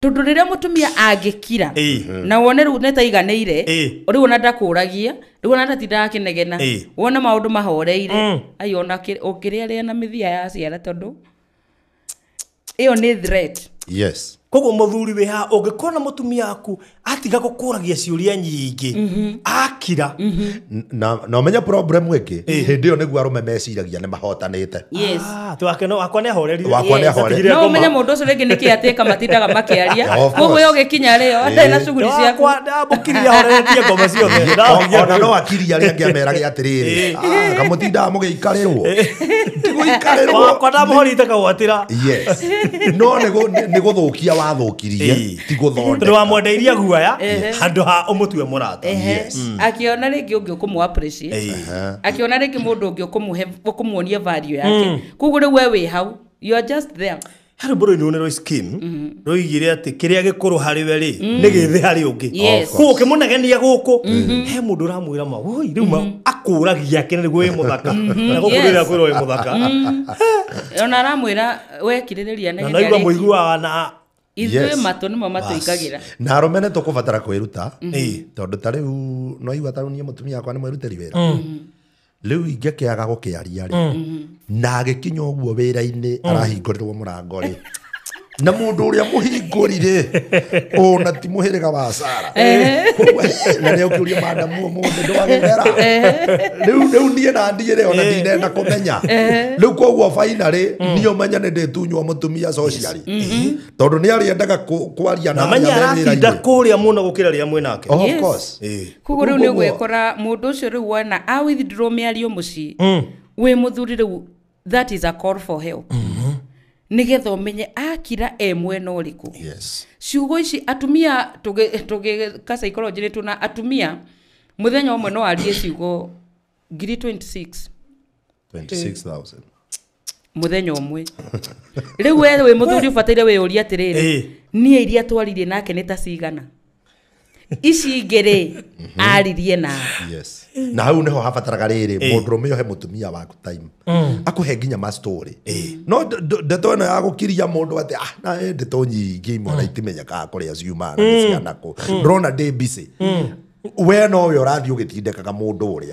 Tondũ rĩrĩa mũtumia angĩkira na wone rĩu nĩtaiganĩire, rĩu ona ndakũragia, rĩu ona ndatindaga akĩnegena, wone maũndũ mahoreire, ai ona ũngĩrĩa na mĩthia ya ciara, tondũ ĩyo nĩ threat. Koguo mũthuri wĩ haha, ũngĩkorwo na mũtumia waku atiga gũkũragia ciũria nyingĩ, akira, Na ũmenye problem ĩngĩ, hĩndĩ ĩyo nĩguo arũme meciragia nĩ mahotanĩte. Ah, atĩ wake no wakwa nĩ ahorerire. Wakwa nĩ ahorerire. Atigire No ngoma. ũmenye mũndũ ũcio rĩngĩ nĩkĩ atĩka matindaga makĩaria. Of Koguo course. we ũgĩkinya rĩo ndarĩ na cuguri ciaku. Wakwa ndamũkirire ahoreretie ngoma ciothe. Ona no akiri arĩa angĩ amerage atĩrĩrĩ, "Ah, kamũtindaga mũgĩikarĩrwo tigũikarĩrwo." Wakwa ndamũhorite kagwatĩra. Yes, no nĩ gũthũkia wathũkirie, ti Tondũ gũthondeka. wamwendeirie guoya handũ ha ũmũtue mũrata. Akĩona rĩngĩ ũngĩ ũkũmũ appreciate, akĩona rĩngĩ mũndũ ũngĩ ũkũmũhe, ũkũmuonia value yake. Koguo rĩu we wĩ hau, you are just there. Harĩ rwĩmbo rũinwo nĩ Royce Kim rũigire atĩ kĩrĩa gĩkũrũ harĩ we rĩ nĩ gĩthĩ harĩ ũngĩ. Koguo ũkĩmũnegenia gũkũ, he mũndũ ũramwĩra ma woi rĩu ma akũragia ake nĩguo wĩ mũthaka, na gũkũ rĩrĩa kwĩrwo wĩ mũthaka. Ona aramwĩra wekirĩrĩria Na nĩgetha naigua arĩkie. mũiguaga na Ithuĩ matũ nĩmo matũingagĩra. Na arũme nĩ tũkũbatara kwĩruta, tondũ ta rĩu no igua ta rĩu niĩ mũtumia wakwa nĩ mwĩrutĩri wĩra. Rĩu ingĩkĩaga gũkĩaria rĩ, na agĩkinya ũguo wĩra-inĩ arahingũrĩrwo mũrango rĩ, na mũndũ ũrĩa mũhingũri rĩ, ona ti mũhĩrĩga wa Sara. Koguo, na nĩ ũkĩũria madamu, ũmũthĩ ndwagethera rĩu niĩ na ndiĩ rĩ, ona ndinenda kũmenya rĩu. Koguo finally niĩ ũmenye nĩ ndĩtunywo mũtumia socially, tondũ nĩ arĩendaga kwaria na na menya arĩa me aratinda wĩra-inĩ. kũrĩa mũno gũkĩra rĩrĩa mwĩ nake. Of course. Koguo rĩu nĩ ũgwĩkora mũndũ ũcio rĩu wona a withdraw mĩario mũciĩ, wĩ mũthuri rĩu, that is a call for help, nĩgetha ũmenye akira e mwena ũrĩkũ. Ciugo ici atumia tũgĩka psychology nĩ tuna atumia mũthenya ũmwe no arie ciugo ngiri 26. 26,000. Mũthenya ũmwe. Rĩu we wĩ mũthuri ũbataire wĩyũrie atĩrĩrĩ, niĩ iria twaririe nake nĩ ta cigana, ici ingĩ rĩ aririe na Yes, na hau niho habataraga rĩrĩ mũndũrũme ohe mũtumia waku time, akũhe nginya ma story. No ndeto ĩno ya gũkiria mũndũ atĩ, ah, na ĩ ndeto nyingĩ imwe na itimenyekaga kũrĩa ciumaga na nĩ cianakũ, ndĩrona ndĩ busy, we nowe ũrathiĩ ũgĩtindĩkaga mũndũ ũrĩa.